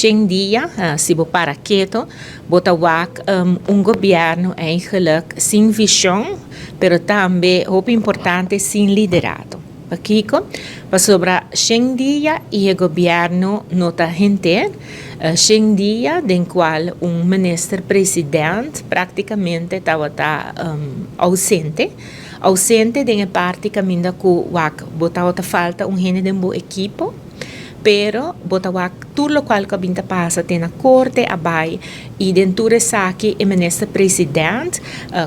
100 dia, si bo para keto, bo ta wak un gobierno eigenlijk sin vision, pero tambe, hopi importante, sin liderato. Pakico? Pasobra 100 dia y e gobierno no ta hende, 100 dia den cual un minister president practicamente tabata ausente, ausente den parti caminda cu wak bo ta falta un hende den bo equipo, pero bo ta wak tur locual cu a bin ta pasa te na corte a bay y den tur esaki e minister president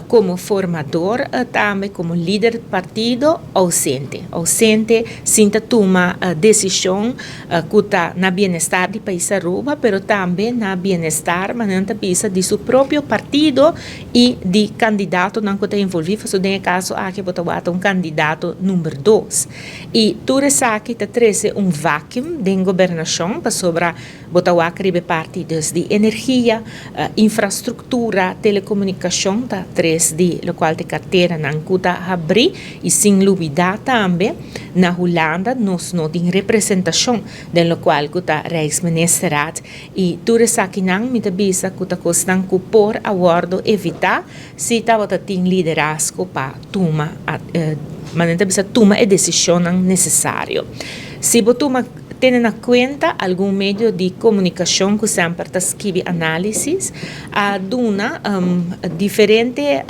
como formador, tambe como lider partido, ausente, ausente, sin ta tuma decision cu ta na bienestar di pais Aruba, pero tambe na bienestar, manera bisa, di su propio partido y di candidatonan cu ta envolvi. So den caso aki bo ta un candidato number 2 y tur esaki ta trece un vacuum den gobernacion, pasobra bo ta wak riba parti dus di energia, infrastructura, telecomunicacion, ta tres di locual ta carteranan cu ta habri, y sin lubida tambe na Hulanda nos no tin representacion den locual cu ta Rijksministerraad. Y tur esakinan mi ta bisa cu ta cosnan cu por a wordo evita si tabata tin liderazgo pa tuma, manera bisa, tuma e decision necesario. Si bo tuma tene na cuenta, algun medio di comunicacion cu semper ta skirbi analisis, a duna diferente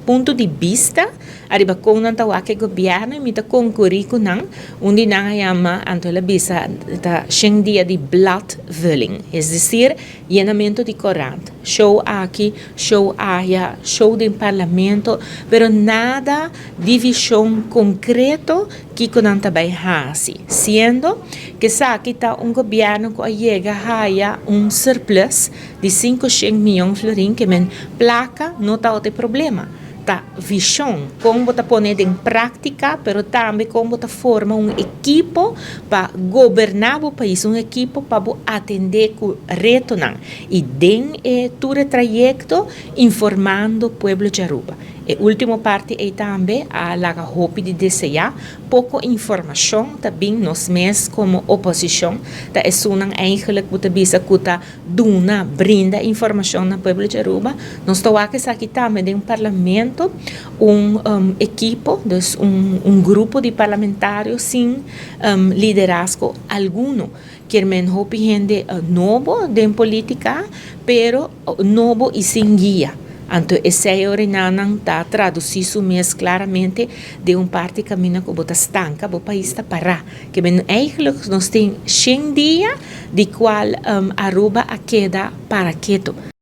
punto di bista ariba con nan ta wak e gobierno, y mi ta concuri cu nan. Un di nan yama, anto el a bisa, ta 100 dia di bladvulling, es decir, yenamento di corant. Show aki, show aya, show den parlamento, pero nada di vision concreto cu nan ta bay hasi. Siendo cu esaki ta un gobierno cu a yega haya un surplus di 500 miyon florin, kiermen placa no ta otro problema. Ta vision, con bo ta pone den practica, pero tambe con bo ta forma un equipo pa goberna e pais, un equipo pa atende cu retonan. Y den tur trayecto informando pueblo di Aruba. E ultimo parti ey tambe a laga hopi di desea, poco informacion tambe. Nos mes como oposicion ta esunnan eigenlijk bo ta bisa cu ta duna, brinda informacion na pueblo di Aruba. Nos ta wak aki tambe den parlamento un equipo, dus un grupo di parlamentario sin liderazgo alguno. Kiermen hopi hende nobo den politica, pero nobo y sin guia. Anto, esey nan ta traduci su mes claramente den un parti caminda cu bo ta stanca, e pais ta para. Kiermen eigenlijk nos tin 100 dia di cual Aruba a keda para keto.